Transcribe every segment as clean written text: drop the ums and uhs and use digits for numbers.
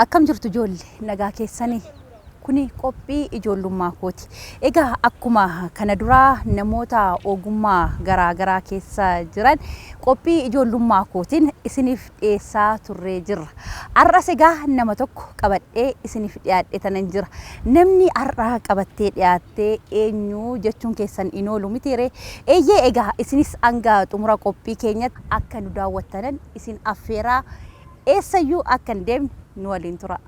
Akkam jirtu ijoolle, nagaa keessanii? Kuni qophii ijoollummaa kooti. Egaa akkuma kana duraa namoota ogummaa garaa garaa keessa jiran qophii ijoollummaa kootiin isiniif dhiyeessaa turree jirra. Har'as egaa nama tokko qabadhee isiniif dhiyaadhe tanan jira. Namni har'a qabattee dhiyaattee eenyu jechuun keessan hin oolu mitiiree? Eeyyee, egaa isinis hanga xumura qophii keenyatti akka nu daawwattanan isin affeeraa, eessayyuu akka hin deemne nu waliin tura.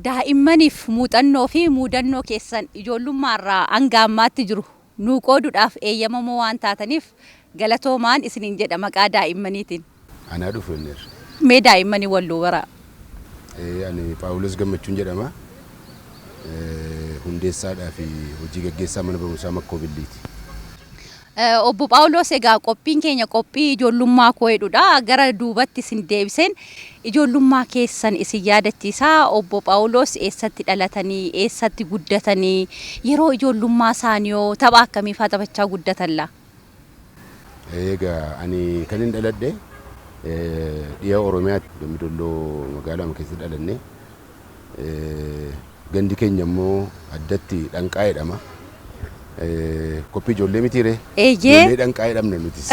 Daa'immaniif muuxannoo fi muudannoo keessan ijoollummaarraa hanga ammaatti jiru nuu qooduudhaaf eeyyamamoo waan taataniif galatoomaan isiniin jedha maqaa daa'immaniitiin. Anaa dhufu jenneerra. Mee daa'immanii wal nuu baraa. Ani Phaawulos Gammachuun jedhama. Hundeessaadhaa fi hojii gaggeessaa mana barumsaa Makkoo Billiiti. Obbo Phaawulos, egaa qophiin keenya qophii ijoollummaa koo jedhudha. Gara duubatti isin deebiseen ijoollummaa keessan isin yaadachiisa. Obbo Phaawulos eessatti dhalatanii, eessatti guddatanii, yeroo ijoollummaa isaanii hoo tapha akkamii fa'aa taphachaa guddatan laa? Egaa ani kan hin dhaladhe dhiha Oromiyaatti, Dambidolloo magaalaa keessatti dhalanne. Gandi keenya immoo addatti Dhanqaa jedhama. Qophii ijoollee mitiiree? Eeyyee. Ijoollee Dhanqaa jedhamna nutis.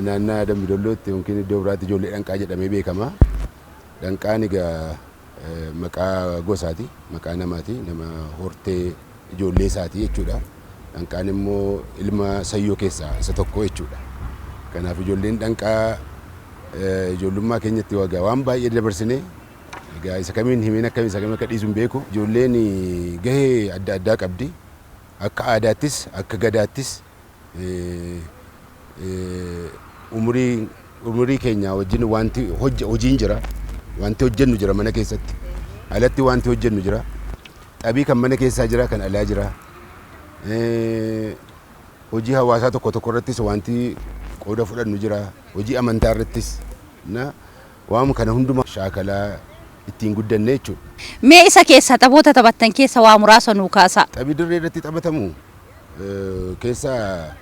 Naannaa Dambidollootti yookiin iddoo biraatti ijoollee Dhanqaa jedhamee beekama. Dhanqaan egaa maqaa gosaati, maqaa namaati, nama hortee ijoollee isaati jechuudha. Dhanqaan immoo ilma Sayyoo keessaa isa tokko jechuudha. Kanaaf ijoolleen Dhanqaa ijoollummaa keenyatti egaa waan baay'ee dabarsine, egaa isa kamiin himeen akkamiin isa kamiin akka dhiisu hin beeku. Ijoolleen gahee adda addaa qabdi. Akka aadaattis akka gadaattis umurii keenya wajjin wanti hojiin jira. Wanti hojjennu jira mana keessatti. Alatti wanti hojjennu jira. Xabii kan mana keessaa jira, kan alaa jira. Hojii hawaasaa tokko tokko irrattis wanti qooda fudhannu jira. Hojii amantaa irrattis na waan kana hundumaa shaakalaa ittiin guddanne jechuudha. Mee isa keessa taphoota taphattan keessa waa muraasa nuu kaasaa. Taphi dirree irratti taphatamu keessa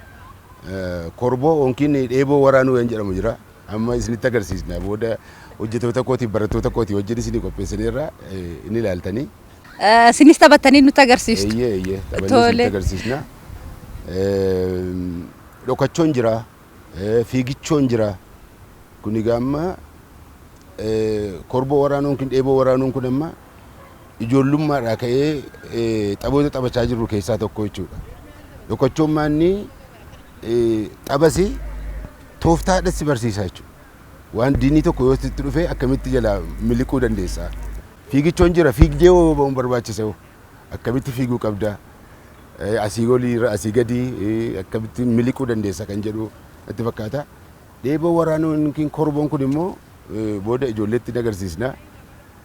korboo yookiin dheeboo waraanuu kan jedhamu jira. Amma isinitti agarsiisna, booda hojjettoota kootiif barattoota kootii wajjin isinii qopheessineerra, inni ilaaltanii. Isinis taphattanii nutti agarsiistu. Eeyyee, taphannee isinitti agarsiisna. Dhokachoon jira, fiigichoon jira. Kun egaa amma korboo waraanuun yookiin dheeboo waraanuun kun amma ijoollummaadhaa ka'ee taphoota taphachaa jirru keessaa tokko jechuudha. Dhokachoon maanni taphasi tooftaadhas si barsiisa jechuudha. Waan diinni tokko yoo sitti dhufe akkamitti jalaa miliquu dandeessa. Fiigichoon jira, fiigdee hoo barbaachisa, hoo akkamitti fiiguu qabda. Asii olii asii gadi akkamitti miliquu dandeessa kan jedhu natti fakkaata. Dheeboo waraanuun yookiin korboon kun immoo booda ijoolleetti agarsiisna.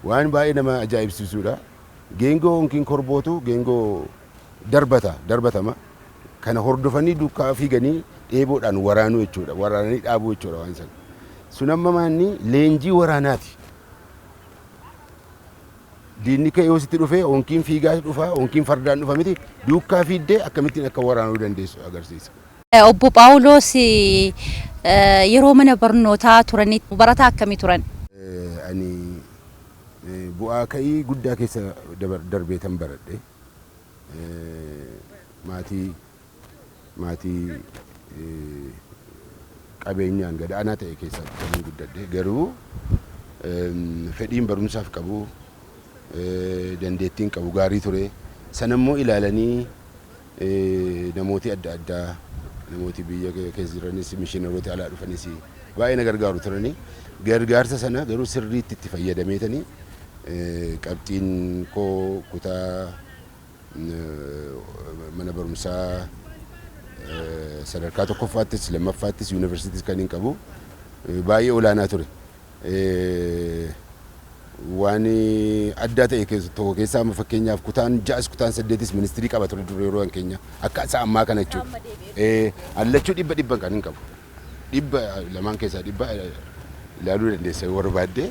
Waan baay'ee nama ajaa'ibsiisudha. Geengoo yookiin korbootu geengoo darbata darbatama. Kana hordofanii duukaa fiiganii dheeboodhaan waraanuu jechuudha. Waraananii dhaabuu jechuudha waan sana. Sun amma maanni leenjii waraanaati. Diinni kee yoo sitti dhufe yookiin fiigaa dhufa yookiin fardaan dhufa miti, duukaa fiiddee akkamittiin akka waraanuu dandeessu agarsiisa. Obbo Phaawulos, yeroo mana barnootaa turanitti barataa akkamii turan? Ani bu'aa ka'ii guddaa keessa darbeetan baradhe. Maatii qabeenyaan gad aanaa ta'e keessatti kan guddadhe, garuu fedhiin barumsaaf qabu, dandeettiin qabu gaarii ture. Sanammoo ilaalanii namooti adda addaa, namooti biyya keessa jiranis, mishiinaroota alaa dhufanis baay'ee na gargaaru turanii. Gargaarsa sana garuu sirriitti itti fayyadameetanii qabxiin koo kutaa mana barumsaa sadarkaa tokkoffaattis, lammaffaattis, yuunivarsiitiis kan hin qabu baay'ee olaanaa ture. Waan addaa ta'e tokko keessaa amma fakkeenyaaf kutaan ja'as kutaan saddeetis ministirii qaba ture dur yeroo keenya, akka isa ammaa kana jechuudha. Allachuu dhibba dhibban kan hin qabu. Dhibba lamaan keessaa 100 ilaaluu dandeessa yoo barbaadde.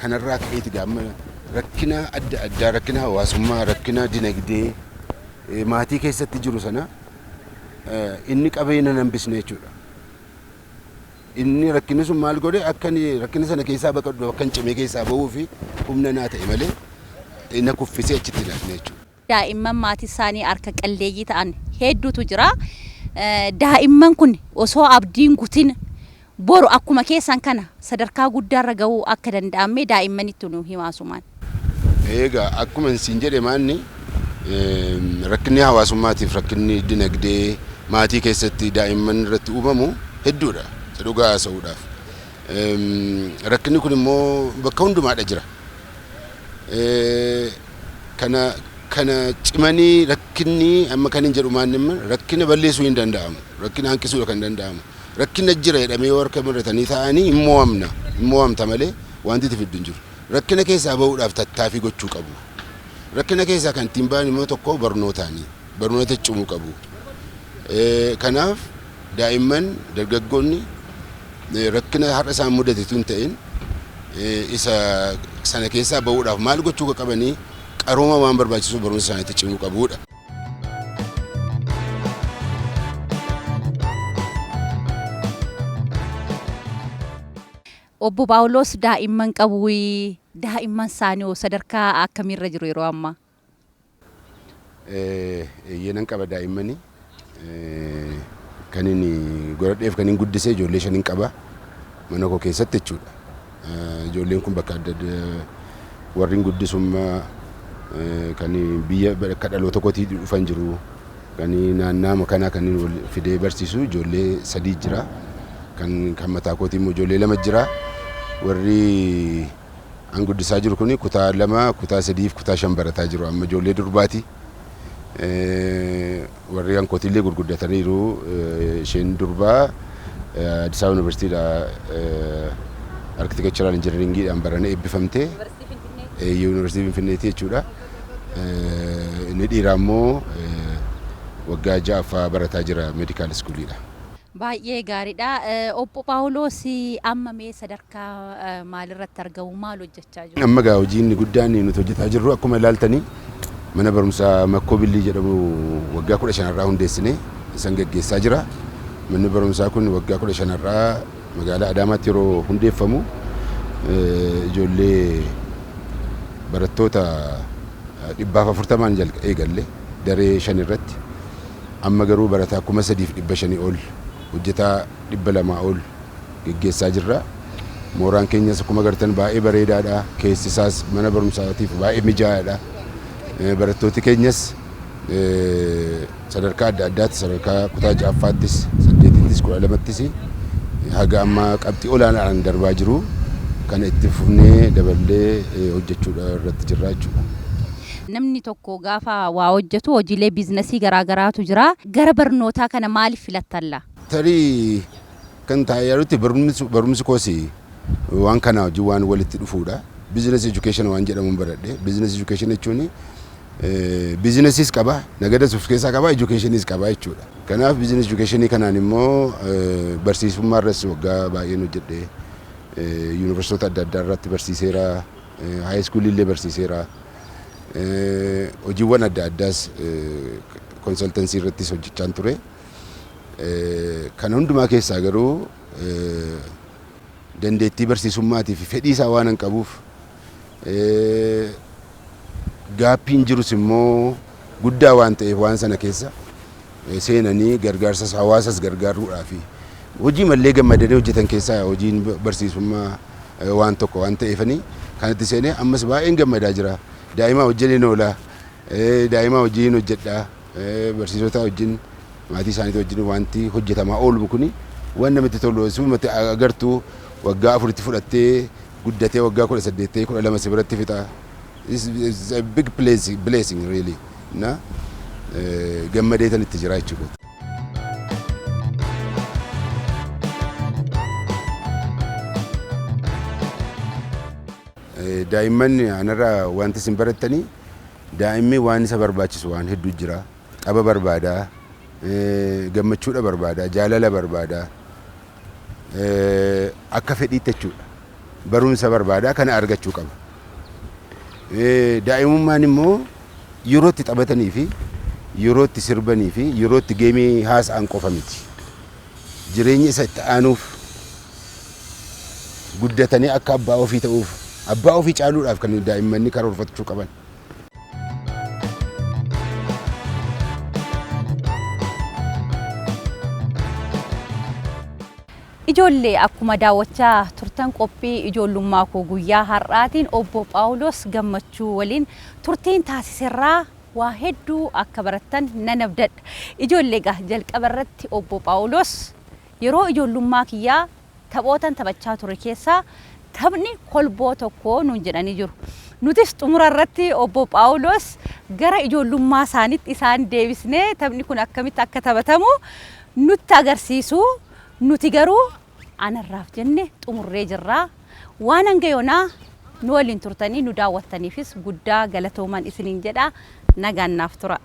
Kanarraa ka'eeti gaamma rakkina adda addaa, rakkina hawaasummaa, rakkina dinagdee maatii keessatti jiru sana Inni qabee nan hambisne jechuudha. Inni rakkinni sun maal godhe, akka inni rakkina sana keessaa baqadhu, akka inni cimee keessaa bahuu fi humna naa ta'e malee na kuffisee achitti hin hafne jechuudha. Daa'imman maatii isaanii harka qalleeyyii ta'an hedduutu jira. Daa'imman kun osoo abdiin gutin boru akkuma keessan kana sadarkaa guddaarra gahuu akka danda'ame daa'immanitti nu himaasumaan. Egaa akkuma isin jedhe, maanni rakkinni hawaasummaatiif rakkinni dinagdee maatii keessatti daa'imman irratti uumamu hedduudha. Dhugaa haasa'uudhaaf. Rakkinni kun immoo bakka hundumaadha jira. Kana cimanii rakkinni amma kan hin jedhu maanni rakkina balleessuu hin danda'amu. Rakkina hanqisuudha kan danda'amu. Rakkina jira jedhamee yoo harka maratanii taa'anii hin mo'amna. Hin mo'amta malee wanti itti fiddu hin jiru. Rakkina keessaa bahuudhaaf tattaaffii gochuu qabu. Rakkina keessaa kan ittiin bahan immoo tokko barnootaani. Barnoota cimuu qabu. Kanaaf daa'imman, dargaggoonni rakkina har'a isaan mudate tun ta'in isa sana keessaa bahuudhaaf maal gochuu qabanii, qarooma waan barbaachisu barumsa isaaniitti cimuu qabudha. Obbo Paawuloos daa'imman qabu, daa'imman isaanii hoo sadarkaa akkamiirra jiru yeroo ammaa? Eeyyee, nan qaba daa'immanii. Kan inni godhadheef kan inni guddisee ijoollee shanin qaba mana koo keessatti jechuudha. Ijoolleen kun bakka adda addaa warri guddisummaa kan biyya bakka dhaloota kootii dhufan jiru. Kan naannaa kanaa kan inni fidee barsiisu ijoollee sadii jira. Kan mataa kootii immoo ijoollee lama jira. Warri an guddisaa jiru kun kutaa 2, kutaa 3 fi kutaa 5 barataa jiru amma, ijoollee durbaati. Warri kan kootiillee gurguddataniiru. Isheen durbaa Addis Ababa Yuunivarsiitiidha, architectural engineeringiidhaan baranii eebbifamte. Yuunivarsiitii Finfinneeti jechuudha. Inni dhiiraa immoo waggaa ja'affaa barataa jira, medical schooliidha. Baay'ee gaariidha. Obbo Paawuloos amma mee sadarkaa maalirratti argamu, maal hojjechaa jiru? Amma gaa hojii inni guddaan nuti hojjetaa jirru, akkuma ilaaltanii, mana barumsaa Makkoo Billii jedhamu waggaa 15rraa hundeessine isan gaggeessaa jira. Manni barumsaa kun waggaa 15rraa magaalaa Adaamaatti yeroo hundeeffamu ijoollee barattoota 140n eegalle daree shan irratti. Amma garuu barataa 3,500 ol, hojjetaa 200 ol geggeessaa jirra. Mooraan keenyas akkuma agartan baay'ee bareedaadha. Keessi isaas mana barumsaatiif baay'ee mijaa'aadha. Barattooti keenyas sadarkaa adda addaatti, sadarkaa kutaa ja'affaattis, saddeetittis, 12ttis haga ammaa qabxii olaanaadhaan darbaa jiru. Kana itti fufnee daballee hojjechuudha irratti jirra jechuudha. Namni tokko gaafa waa hojjetu hojiilee biizinasii garaa garaatu jira. Gara barnootaa kana maaliif filattalla? Tarii kan taa'ee yaadutti barumsi koos waan kana wajjin waan walitti dhufuudha. Business education waan jedhamuun baradhe. Business education jechuun biizinesiis qaba, nagadas of keessaa qaba, educationiis qaba jechuudha. Kanaaf business educationii kanaan immoo barsiisummaa irras waggaa baay'een hojjedhe. Yuunivarsiitota adda addaa irratti barsiiseera. High schoolii illee barsiiseera. Hojiiwwan adda addaas consultancy irrattis hojjechaan ture. Kana hundumaa keessaa garuu dandeettii barsiisummaatii fi fedhii isaa waan hin qabuuf, gapiin jirus immoo guddaa waan ta'eef, waan sana keessa seenanii gargaarsas hawaasas gargaaruudhaa fi hojii mallee gammadanii hojjetan keessaa hojiin barsiisummaa waan tokko waan ta'eefanii kanatti seenee ammas baay'een gammadaa jira. Daa'ima wajjin oola, daa'ima wajjin hojjedha, barsiisota wajjin, maatii isaanii wajjin wanti hojjetamaa oolu kuni waan namatti tolu. Sumatti agartuu waggaa afuritti fudhattee guddatee waggaa 18 ta'ee 12 si biratti fixa. It's a big blessing really. Na gammadee tan itti jira jechuudha. Daa'imman anarraa wanti isin barattanii, daa'imni waan isa barbaachisu waan hedduu jira. Tapha barbaada, gammachuudha barbaada, jaalala barbaada. Akka fedhiitti jechuudha. Barumsa barbaada, kana argachuu qaba. Daa'imummaan immoo yeroo itti taphatanii fi Yeroo itti sirbanii fi yeroo itti geemii haasa'an qofa miti. Jireenya isa itti aanuuf guddatanii akka abbaa ofii ta'uuf, abbaa ofii caaluudhaaf kan daa'immanni karoorfachuu qaban. Ijoollee, akkuma daawwachaa turtan qophii ijoollummaa koo guyyaa har'aatiin obbo Phaawulos Gammachuu waliin turtiin taasiserraa waa hedduu akka barattan nan abdadha. Ijoollee, egaa jalqaba irratti obbo Phaawulos yeroo ijoollummaa kiyyaa taphootan taphachaa ture keessaa taphni kolboo tokko nuun jedhanii jiru. Nutis xumura irratti obbo Phaawulos gara ijoollummaa isaaniitti isaan deebisnee taphni kun akkamitti akka taphatamu nutti agarsiisu. Nuti garuu anarraaf jenne xumurree jirra. Waan hanga yoonaa nu waliin turtanii nu daawwattaniifis guddaa galatooman isiniin jedha. Nagaan naaf tura.